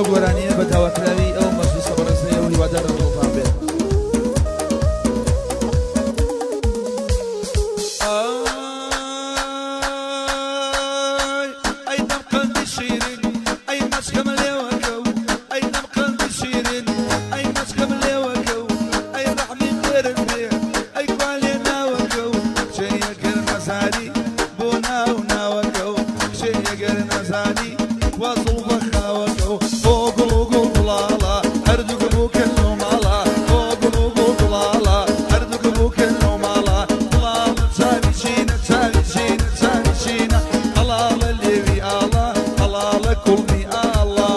گۆرانییە بە داواکراوی ئەو مەجلیسە بەڕێزەیە و هیوادارم دڵتان بێت. ئەی دەم قەندی شیرین، ئەی مەچکەم لێوەکە و ئەی دەم قەندی شیرین، ئەی مەچکەم لێوەکە و ئەی ڕەحمی خێرت بێ، ئەی کوا لێ ناوەکە و کچێیەگەر نەزانی بۆ ناو ناوەکە و کچێیەگەر نەزانی وا زوڵبە خاوەکە و بۆ گوڵ و گوڵ گوڵاڵە هەردووک بووکن لەو ماڵە، بۆ گوڵ و گوڵ گوڵاڵە هەردووک بووکن لەو ماڵە، گوڵاڵە چاوی چینە، چاوی چینە، چاوی چینە، هەڵاڵە لێوی ئاڵا، هەڵاڵە کوڵمی ئاڵا.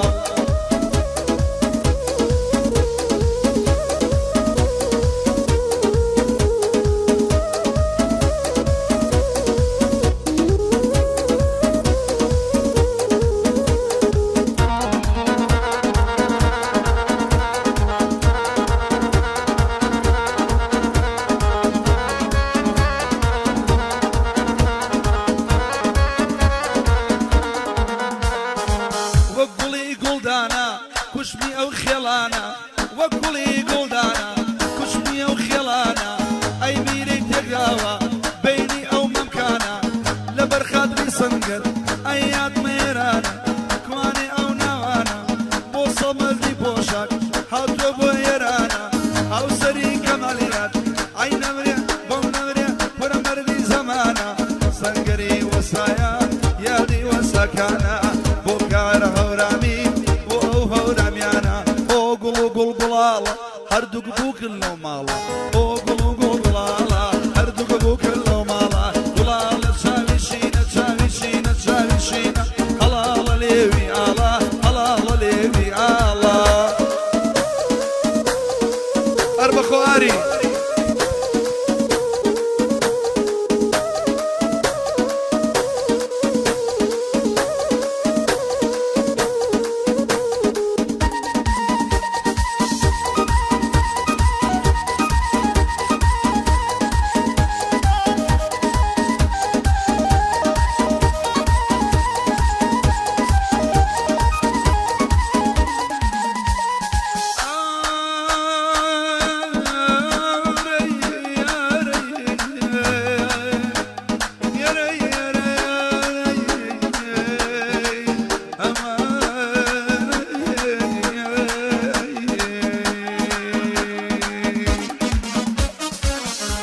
وەک گوڵی گوڵدانە کوشمی ئەو خێڵانە، وەک گوڵی گوڵدانە کوشمی ئەو خێڵانە، ئەی میرەی تێکداوە بینی ئەو مەمکانە، لەبەر خاتری سەنگەر ئەی یاد مێرانە، کوانێ ئەو ناوانە بۆ سەمەردی پۆشاک هاتووە بۆ ئێرانە، هاوسەری کەمالیات ئەی نەمرێ بەو نەمرێ پڕە مەردی زەمانە، سەنگەری وەسایە یادی وەساکانە، بۆ کارە هەورامی بۆ ئەو هەورامیانە، ئۆ گوڵ و گوڵ گوڵاڵە هەردووک بووکن لەو ماڵە، ئۆ گوڵ و گوڵ گوڵاڵە هەردووک بووکن لەو ماڵە، گوڵاڵە چاوی شینە، چاوی شینە، چاوی شینە، هەڵاڵە لێوی ئاڵا، هەڵاڵە لێوی ئاڵا. هەر بەخۆ ئاری.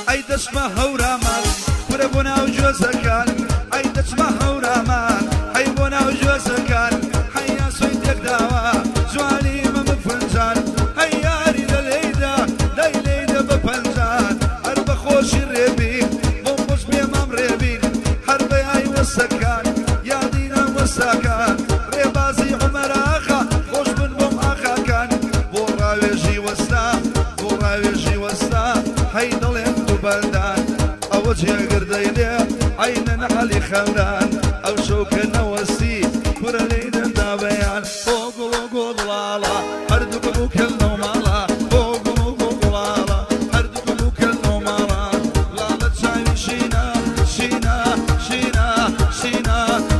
ئەی دەچمە هەورامان کورە بۆ ناو جۆزەکان، ئەی دەچمە هەورامان ئەی بۆ ناو جۆزەکان، هەیا سوی تێکداوە جوانی مەمە فنجان، هەی یاری دە لێیدا دای لێیدە بە پەنجان، هەر بە خۆشی ڕێبین بۆم خۆش بێ مام ڕێبین، هەر بە یای وەسەکان یادی ناو وەساکان، ڕێبازی عومەر ئاخا خۆش بن بۆم ئاخاکان، بۆ ڕاوێژی وەستا بۆ ڕاوێژی وەستا، هەی دەڵێم دووبەندان ئەوە جێگردەی لێ عەینە نەحەلی خەمران، ئەو شەوکە نەوەستی کورە لێی دەندابەیان، بۆ گوڵ و گوڵ گوڵاڵە هەردووک بووکن لەو ماڵە، بۆ گوڵ و گوڵ گوڵاڵە هەردووک بووکن لەو ماڵە، لاڵە چاوی شینە، شینە، شینە، شینە،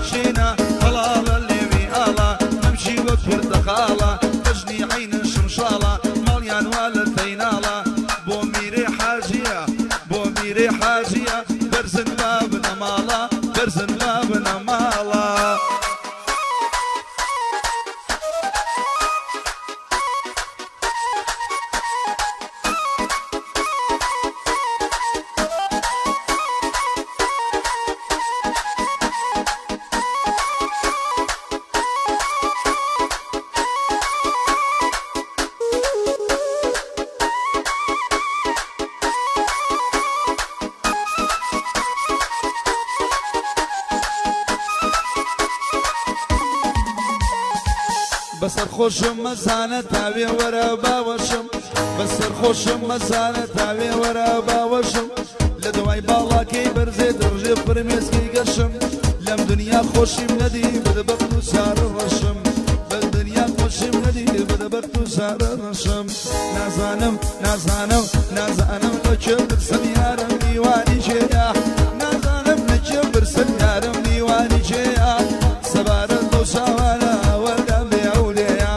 شینە، هەڵاڵە لێوی ئاڵا، مەمشی وەک پرتەقاڵە، بەژنی عەینن شمشاڵە، ماڵیان وا لە تەیناڵە، بۆ میرەی حاجیە، بۆ میرەی حاجیە، بەرزن با بنەماڵە، بەرزن با بنەماڵە. بەسەر خۆشم مەزانە تاوێ وەرە باوەشم، بەسەر خۆشم مەزانە تاوێ وەرە باوەشم، لە دوای باڵاکەی بەرزێ دەڕژێ فرمێسکی گەشم، لەم دنیا خۆشیم نەدی بەدبەخت و چارە ڕەشم، بە دنیا خۆشیم نەدی بەدبەخت و چارە ڕەشم، نازانم نازانم نازانم لەکوێ برسم یارم میوانی کێیە، نازانم لەکوێ برسم یارم میوانی کێیە، سەبارەت بەو چاوانە وەردەم بێ ئەولێیە،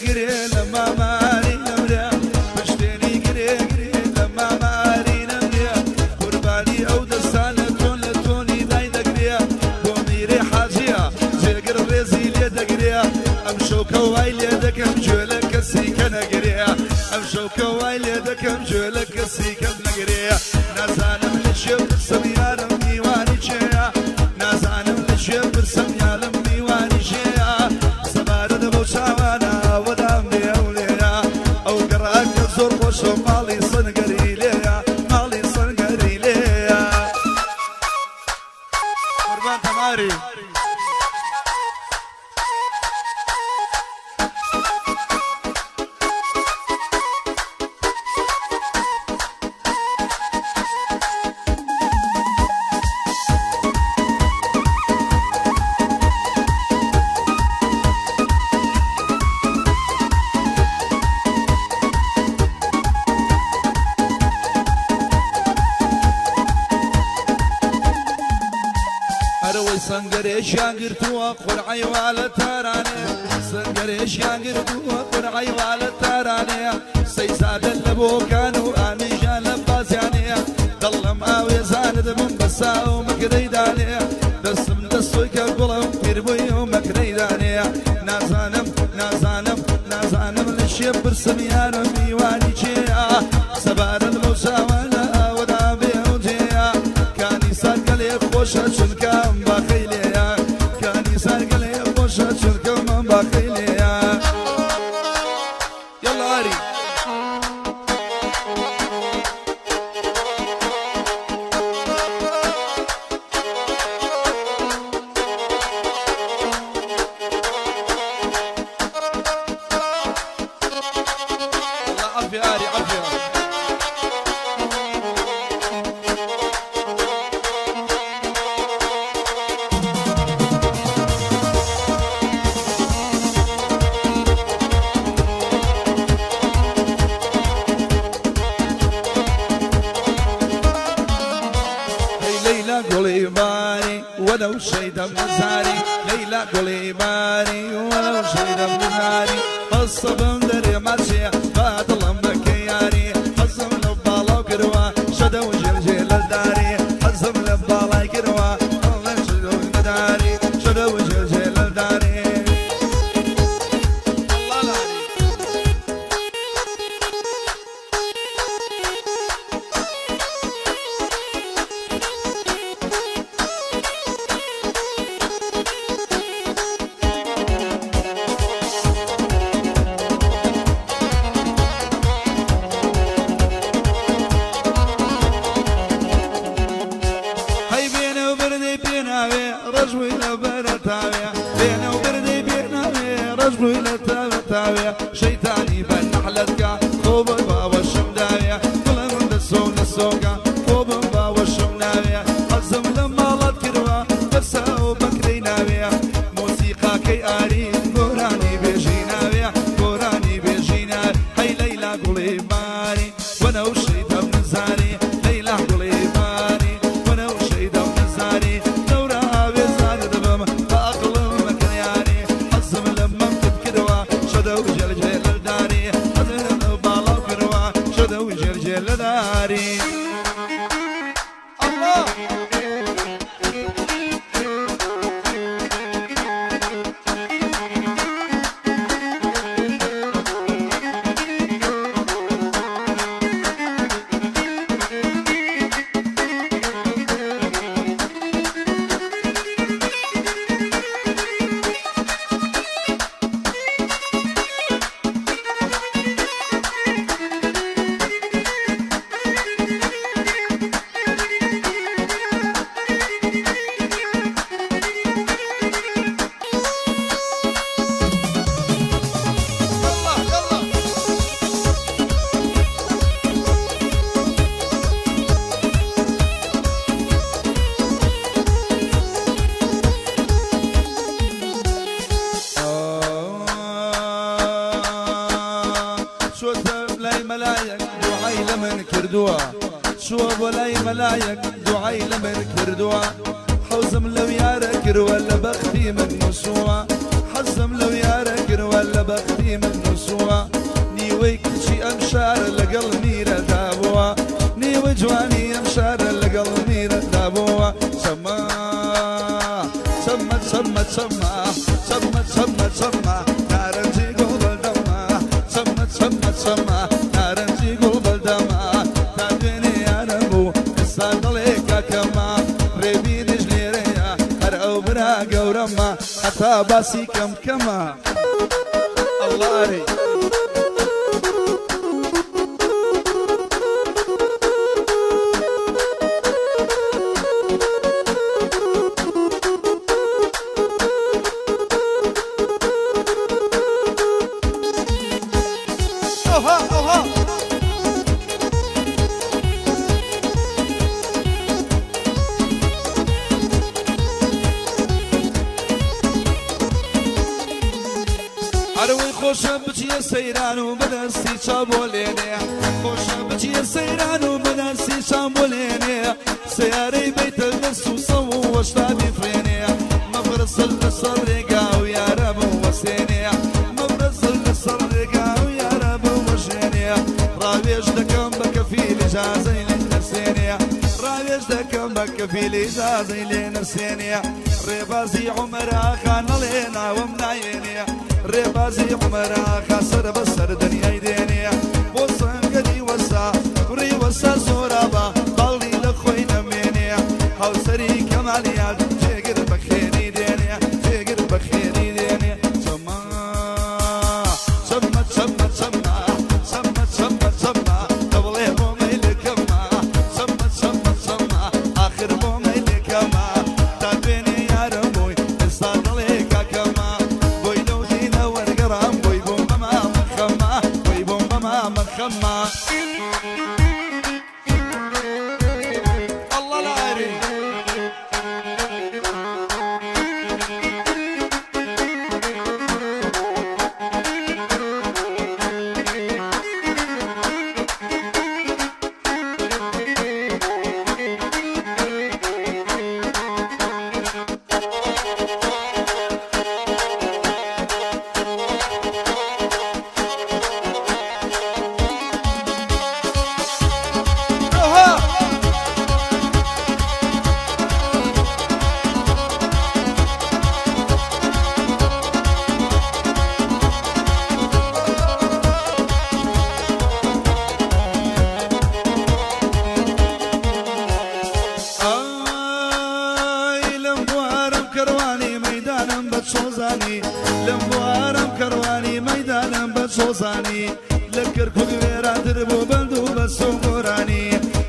گرێ لە ماماری نەمرێ پشتێنی گرێ گرێ لە ماماری نەمرێ قوربانی ئەو دەستانە تۆن لە تۆنی دای دەگرێ بۆ میرێ حاجیە جێگر ڕێزی لێ دەگرێ ئەم شەوکە وای لێ دەکەم گوێ لە کەسی کە نەگرێ ئەم شەوکە وای لێ دەکەم گوێ لە کەسی کەم نەگرێ نازانم لە چێ پرسم یارم میوانی چێیە نازانم لە چێ پرسم یارم میوانی چێیە سەبارەت بەو چاوانە وەدام بێ ئەو لێیە ئەو گەڕاکە زۆر خۆشە ماڵی سەنگەری لێیە ماڵی سەنگەری لێیە قوربان تەماری سەنگەرێکیان گرتووە قورعەی وا لە تارانێ سەنگەرێکیان گرتووە قورعەی وا لە تارانێ سەیزادە لە بۆکان و ئامیژان لە بازیانێ دڵم ئاوێزانت بم بەسا و مەکرەی دانێ دەستم دەستۆی کە گوڵم پیربووی و مەکرەی دانێ نازانم نازانم نازانم لە چێ پرسم یارم میوانی چێیە سەبارەت بەو چاوانە ئاوەدا بێ ئەو جێیە کانی سارگەلێ خۆشە چونکەم باخەی لێیە کانی سارگەلێ خۆشە چونکەم باخەی لێیە يلا ئاری الله عافية ئاری عافية ولو شيدا مزاري ليلى قولي باري ولو شيدا مزاري الصبم دري ماشي بعد لمك ياري حزم لبالا وكروا شدو جلجل الداري حزم لبالا كروا الله شدو داري شدو جلجل الداري الله العلي رجوي لبرتاوي بينه وبردي بيناوي رجوي لتاوي شيطاني بنحلتك خوب باوش مداوي كلهم دسون السوق خوب باوش مناوي حزم لما الله كروا بس وبكري ناوي موسيقى كي اري قراني بيجيناوي قراني بيجينا هاي ليلى قولي ماري وانا وشيطان نزاري ليلى قولي ماري وانا وشيطان نزاري الله شو بولاي ملايك دعاي لمن كردوا حوزم لو يارك ولا بختي من نسوا حزم حەزم لەو یارە گروە لە بەختی من نووسووە نیوەی کچی ئەم شارە لەگەڵ میرەدا بووە نیوەی جوانی ئەم شارە لەگەڵ میرەدا بووە چەمە چەمە چەمە چەمە چەمە چەمە چەمە نارنجی گوڵ بەدەمە چەمە چەمە چەمە نارنجی گوڵ بەدەمە تا دوێنێ یارم بوو ئێستا دەڵێ کاکەمە ڕێبینیش لێرەیە هەر ئەو برا گەورەمە هەتا باسی کەم کەمە ئەڵڵا خۆشە بچیە سەیران و بەدەستی چاو بۆ لێنێ خۆشە بچیە سەیران و بەدەستی چاو بۆ لێنێ سەیارەی بەیتە دەست و سەو و وەشتا بیفرێنێ مەبرسل لەسەر ڕێگا و یارە بوەسێنێ مەبرسل لەسەر ڕێگا و یارە بوەشێنێ ڕاوێژ دەکەم بە کەفیل ئیجازەی لێ نەسێنێ ڕاوێژ دەکەم بە کەفیل ئیجازەی لێ نەسێنێ ڕێبازی عومەر ئاغا نەڵێ ناوم نایێنێ ڕێبازی عومەر ئاغا سەر بە سەر دنیای دێنێ بۆ سەنگەری وەسا کوڕی وەسا زۆرابە باڵی لە خۆی نەمێنێ هاوسەری کەمالیات جێگر بە خێری دێنێ جێگر بە خێری دێنێ چەمە چەمە چەمە چەمە چەمە چەمە چەمە دەبڵێ بۆ مەیلەکەمە چەمە چەمە چەمە ئاخر بۆ مەیلەکەمە تا دوێنێ یارم بووی ئێستا دەڵێ کاکەمە بۆی لەو دینە وەرگەڕام بۆی بۆم بەما مەخەمە بۆی بۆم بەما مەخەمە لەم بوارم کەڕوانی مەدانم بە چۆزانی لە کەرکوک وێرانتر بۆ بەند و بە سۆگۆرانی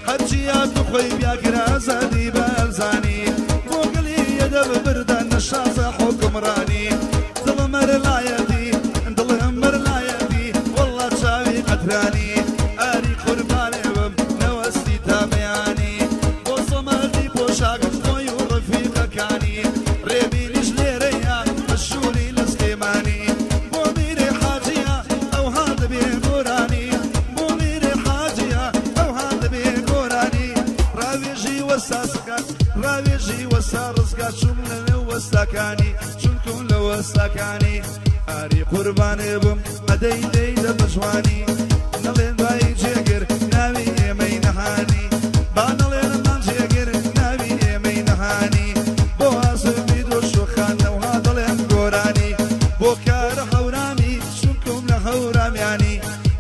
هەرچی یاد خۆی بیاکرا ئازادی بەرزانی بۆ گەلی یەدە ببردان نەشازە حوکمڕانی دڵم مەرلایەتی دڵم مەرلایەتی وەڵڵا چاوی قەترانی ئاری قوربانێ بم نەوەستی تا بەیانی بۆ سەمەردی پۆشاک خۆی و ڕەفیقەکانی ڕێبینیش لێرەیە مەشووری لە سلێمانی بۆ میرێ حاجیە ئەوها دەبێ گۆرانی بۆ میرێ حاجیە ئەوها دەبێ گۆرانی ڕاوێژی وەسا سکات ڕاوێژی وەسا ڕزگا چوون لەنێو وەستاکانی چونکم لە وەستاکانی ئاری قوربانێ بم ئەدەی دەی دە بەجوانی نەڵێن بای جێگر ناوی ئێمەی نەهانی با نەڵێنمان جێگر ناوی ئێمەی نەهانی بۆ ئازمی دۆشۆخانەوها دەڵێن گۆرانی بۆ کارە هەورامی چونکم لە هەورامیانی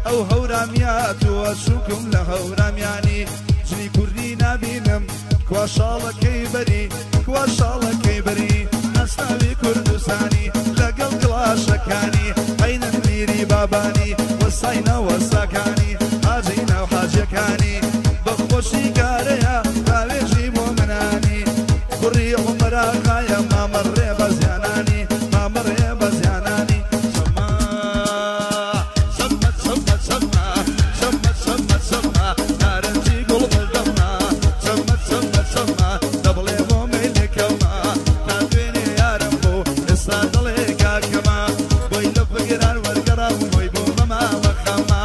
ئەو هەورامیاتووە چونکم لە هەورامیانی جلی کوردی نابینم کوا شاڵەکەی بەری کوا شاڵەکەی بەری ناسناوی کوردستانی لەگەڵ کڵاشەکانی عەینەن میری بابانی وەسای ناوەساکانی حاجی ناو حاجیەکانی بە خۆشی کارەیە ڕاوێژی بۆ منانی کوڕی عومەر ئاغایە مامەڕێ بەزیانانی مامەڕێ بەزیانانی چەمە چەمە چەمە چەمە چەمە چەمە چەمە نارنجی گوڵ بەدەمە چەمە چەمە چەمە دەبڵێ بۆ مەیلەکەمە تا دوێنێ یارم بوو ئێستا دەڵێ کاکەمە بۆی لە بگران وەرگەڕام بۆی بۆ بەما مەخەمە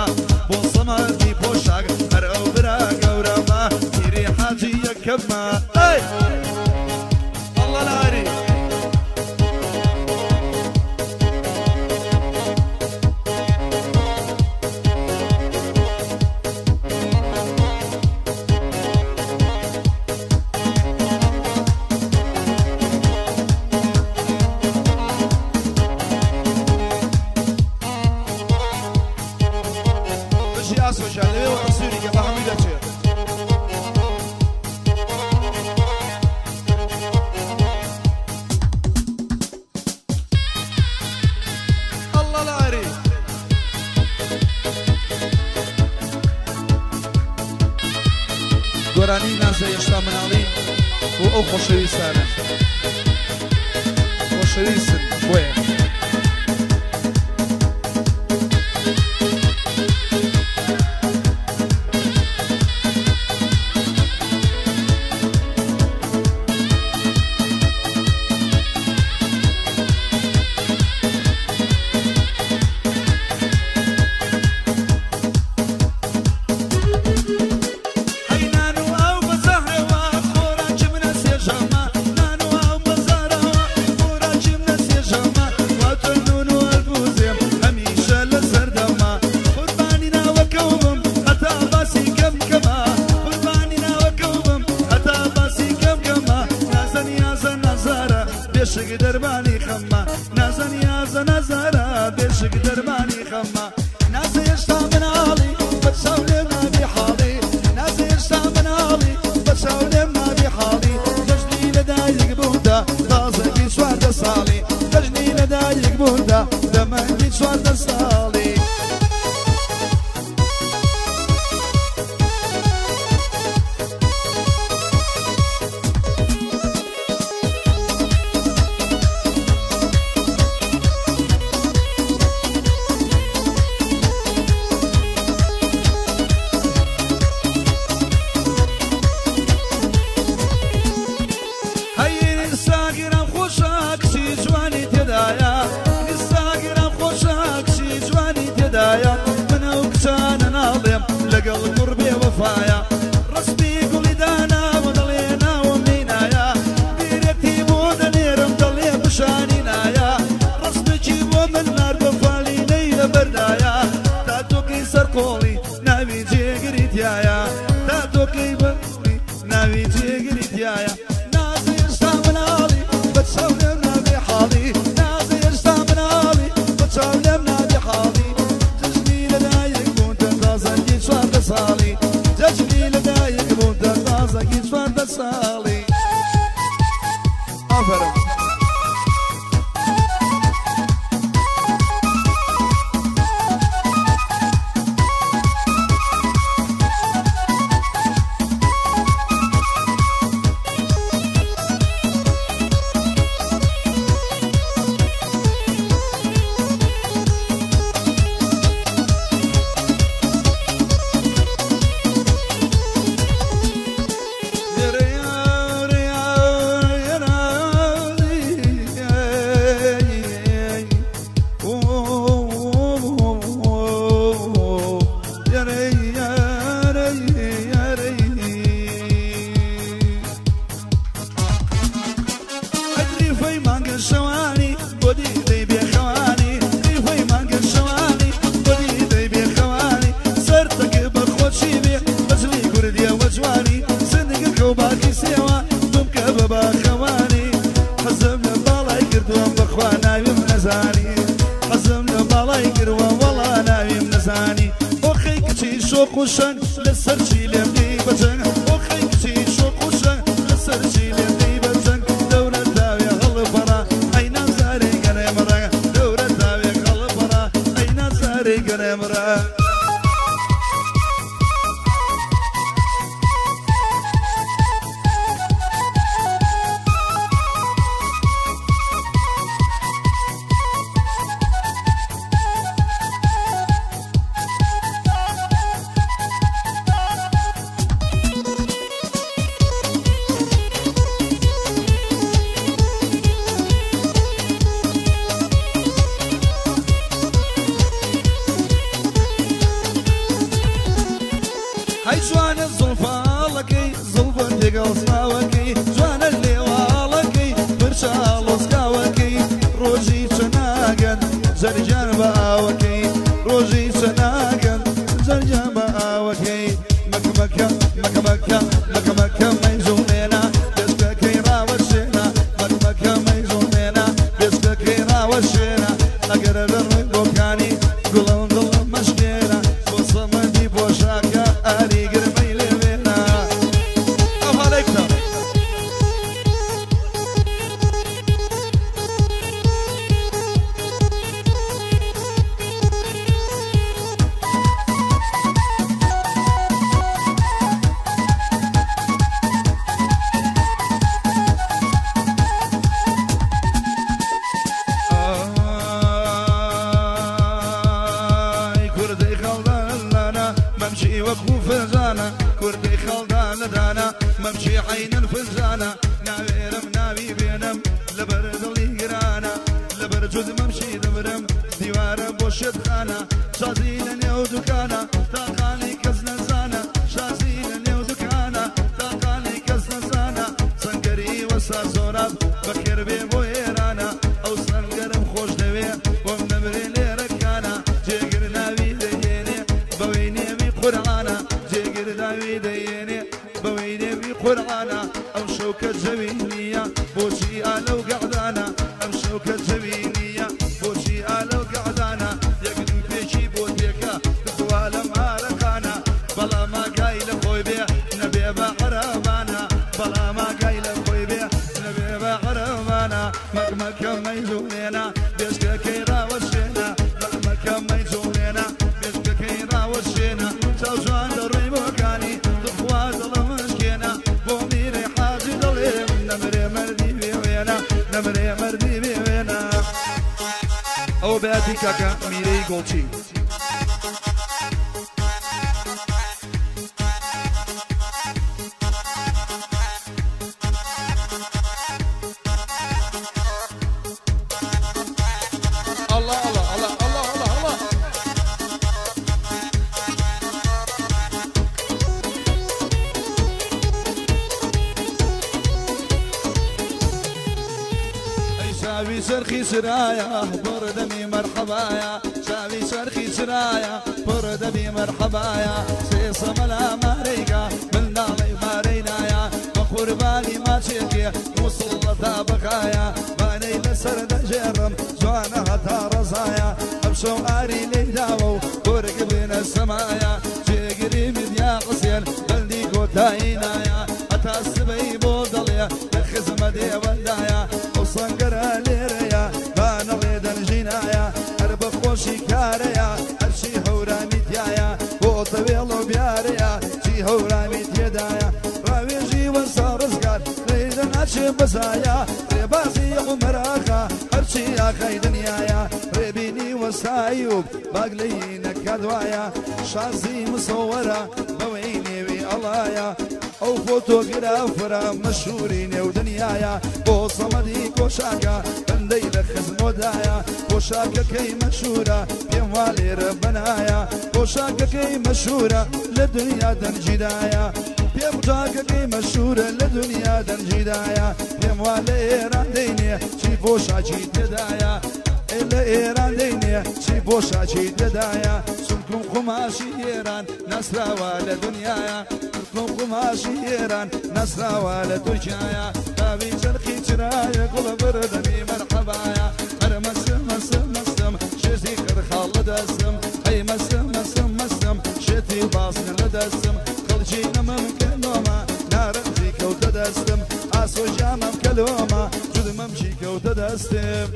بۆ سەمەردی پۆشاک هەر ئەو برا گەورەمە میری بژی ئاسۆ جان لەوێوە تەسویری کە بە هەمووی دەچێت. الله العري گۆرانی نازە هێشتا مناڵی بۆ ئەو خۆشەویستانە خۆشەویستن بۆیە. دەرمانی خەمە نازە نیازە نازارە بێشک دەرمانی خەمە نازە هێشتا مناڵی بەچاو لێم نابی حاڵی نازە هێشتا مناڵی بەچاو لێم نابی حاڵی دەژنی لەدایک بووندا تازەگی 14 ساڵی دەژنی لەدایک بووندا دەمەنگی 14 ساڵی. لەگەڵ کوڕ بێوەفایە ڕەسمی گوڵی داناوە دەڵێ ناوم نینایە بیرەتی بۆ دەنێرم دەڵێ بشانی نایە ڕەسمێکی بۆ من نارد بە فالینەی لەبەردایە تا تۆکەی سەر قۆڵی ناوی جێگری تایە تا تۆکەی بەقۆڵی ناوی جێگری تایە نازە هێشتا مناڵی بەچاو لێم نابێ حاڵی نازە هێشتا مناڵی بەچاو لێم نابێ حاڵی جەژنی لەدایک بوونتە تازەگی 14 ساڵی جەژنی لەدایک بوونتە تازەگی 14 ساڵی. ئافەرم. ئەگەر لە ڕێگۆکانی گوڵم دڵم مەشکێنە بۆ سەمەدی وەکو فنجانە کوردی خەڵدا لەدانە مەمچی عەینن فنجانە ناوێرم ناوی بێنم لەبەر دڵی گرانە لەبەر جود مەمشی دەمرم دیوارە بۆ شێتخانە شازی لە نێو دوکانە تاقانی کەس نەزانە شازی لە نێو دوکانە تاقانی کەس نەزانە سەنگەری وەسا زۆراب بەخێر بێ بۆ ئێرانە ئەو سەنگەرم خۆش دەوێ بۆم نەمرێ لێرەکانە جێگر ناوی دەهێنێ بەوەی نێوی قورعانە جێگر ناوی دەهێنێ بەوەی نێوی قورعانە ئەم شەوکە جەوی نییە بۆچی ئالەو گەعدانە ئەم شەوکە جەوی نییە بۆچی ئالەو گەعدانە یەک دوو پێکی بۆ تێکە بخوا لەم ئارەقانە بەڵام ئاگای لە خۆی بێ نەبێ بە عەرەبانە بەڵام ئاگای لە خۆی بێ نەبێ بە عەرەبانە مەکمەکە مەیجوڵێنە بێشکەکەی ڕاوەشێنە مەکمەکە مەیجوڵێنە بێشکەکەی ڕاوەشێنە چاو جوان دەڕۆی بۆکانی دخوا دڵم شکێنە بۆ میرەی حاجی دەڵێم نەمرێ مەردی بێوێنە نەمرێ مەردی بێوێنە. ئەوە بەیاتی کاکە میرەی گۆڵچی. الله الله الله الله الله الله. ئەی چاوی چەرخی چرایە پڕ دەمی مەرحەبایە چاوی چەرخی چرایە پڕ دەمی مەرحەبایە سێ سەمەلا مارەیگا منداڵی مارەینایە بە قوربانی ماچێکێ موسڵەتا بەخایە بانەی لەسەر دەژێڕم جوانە هەتا ڕەزایە ئەمشەو ئاری لێیداوە و گۆرگ بێنە سەمایە جێگری میدیا حوسێن بەندی کۆتایی نایە هەتا سبەی بۆ دەڵێ لە خزمە دێوەندایە ئەو سەنگەرە لێرەیە بانەڵێ دەنژینایە هەر بە خۆشی کارەیە هەرچی هەورامی تایە بۆ تەوێڵ و بیارەیە چی هەورامی تێدایە ڕاوێژی وەسا ڕزگار لێدە ناچێ بەزایە ڕێبازی عومەراخا هەرچی ئاخای دنیایە ڕێبینی وەسایوب باگ لێی نەکات وایە شازی مسەوەرە بەوەی نێوی ئەڵایە ئەو فۆتۆگرافەرە مەشهوری نێو دنیایە بۆ سەمەدی کۆشاکە بەندەی لە خزمۆدایە پۆشاکەکەی مەشهورە پێم وا لێرە بەنایە پۆشاکەکەی مەشهورە لە دنیا دەنجیدایە پێم جاکەکەی مەشهورە لە دنیا دەنجیدایە پێم وا لە ئێران دەینێ چی پۆشاکی تێدایە لە ئێران دەینێ چی پۆشاکی تێدایە چونکم قوماشی ئێران ناسراوە لە دنیاە چونکم قوماشی ئێران ناسراوە لە تورکیایە تاوی چەرخی چرایە گوڵە بەردەمی مەرحەبایە هەر مەسم مەسم مەستم شێتی خرخاڵ لە دەستم ئەی مەسم مەسم مەستم شێتی باسن لە دەستم خەڵکی نەمەم کەلۆمە نارنجی کەوتە دەستم ئاسۆ ژامەم کەلۆمە جودمەمچی کەوتە دەستم.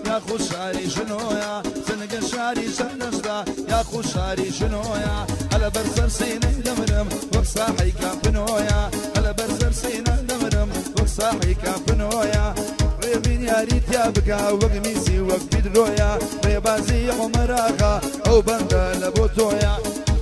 یاخود شاری ژنۆیە سنگە شاری سەردەشتا یاخود شاری ژنۆیە هەلە بەر سەر سینەی دەمرم وەک ساحەی کامپنۆیە هەلە بەر سەر سینە دەمرم وەک ساحەی کامپنۆیە ڕێبین یاری تیا بکا وەک میسی وەک پیدرۆیە ڕێبازی عومەراخا ئەو بەندە لە بۆ تۆیە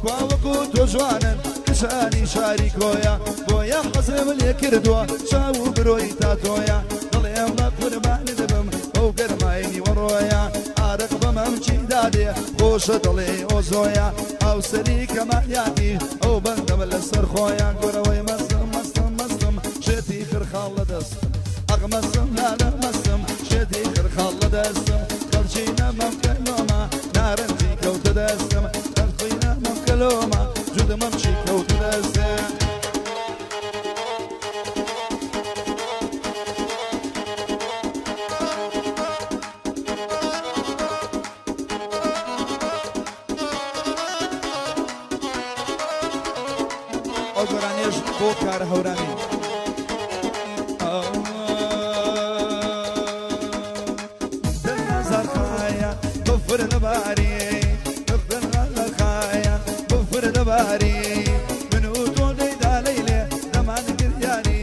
کوا وەکو تۆ جوانن کچانی شاری کۆیە بۆیە حەزم لێ کردووە چاو و برۆی تا تۆیە دڵێم بە قوربانی دەبم ئەو گەرمای نیوەڕۆیە ئارەق بەمەمچی دادێ خۆشە دڵێ ئۆزۆیە هاوسەری کەمالیاتی ئەو بەندەم لەسەر خۆیان گۆرەوەی مەستم مەستم مەستم شێتی خرخاڵ لە دەستم ئەغ مەستم لالە مەستم شێتی خرخاڵ لە دەستم خەڵکی نەمەم کەلۆمە نارنجی کەوتە دەستم خەڵکی نەمەم کەلۆمە جودمەمچی کەوتە دەستم. ئەو گۆرانیەش بۆ کارە هەورامی. بفر لباري بفر لخايا بفر لباري منو تودي داليلي دمان كرياني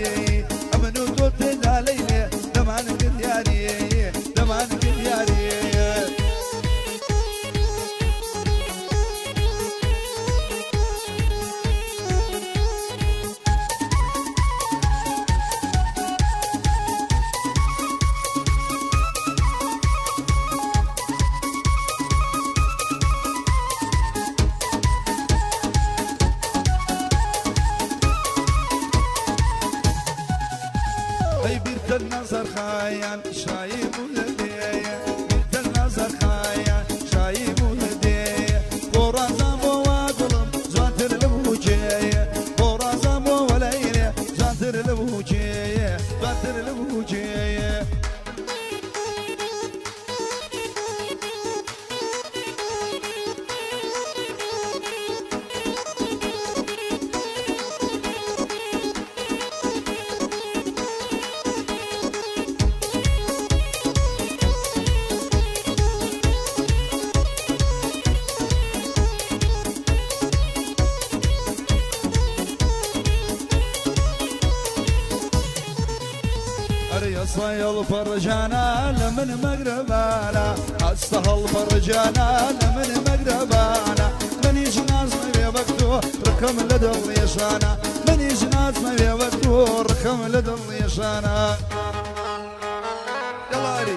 منو تودي داليلي دمان كرياني دمان كرياني. النظر خايان شايب ولدي بيت النظر خايان شايب ولدي ورازم وقلم زانتر البوجي ورازم وليلي زانتر البوجي زانتر البوجي. صيل فرجانا لمن مقربانا استهل فرجانا لمن مقربانا من يجناز ما بوقتو رقم لدل يشانا من يجناز ما بوقتو رقم لدل يشانا. يلا علي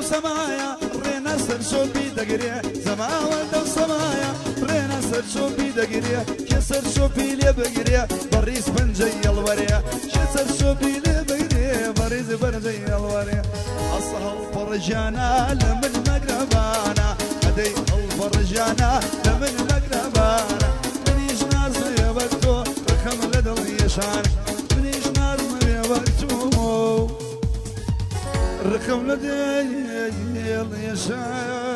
سمايا رينا سرشوبي دقري زما ولد سمايا رينا سرشوبي دقري كسر شوبي لي بقري بريس بنجي الوري كسر شوبي لي بقري بريس بنجي الوري. اصهل فرجانا لمن مقربانا هدي الفرجانا لمن مقربانا من يجناز يا وقتو رخم لدل يشان من يجناز يا وقتو رخم لدي يشان.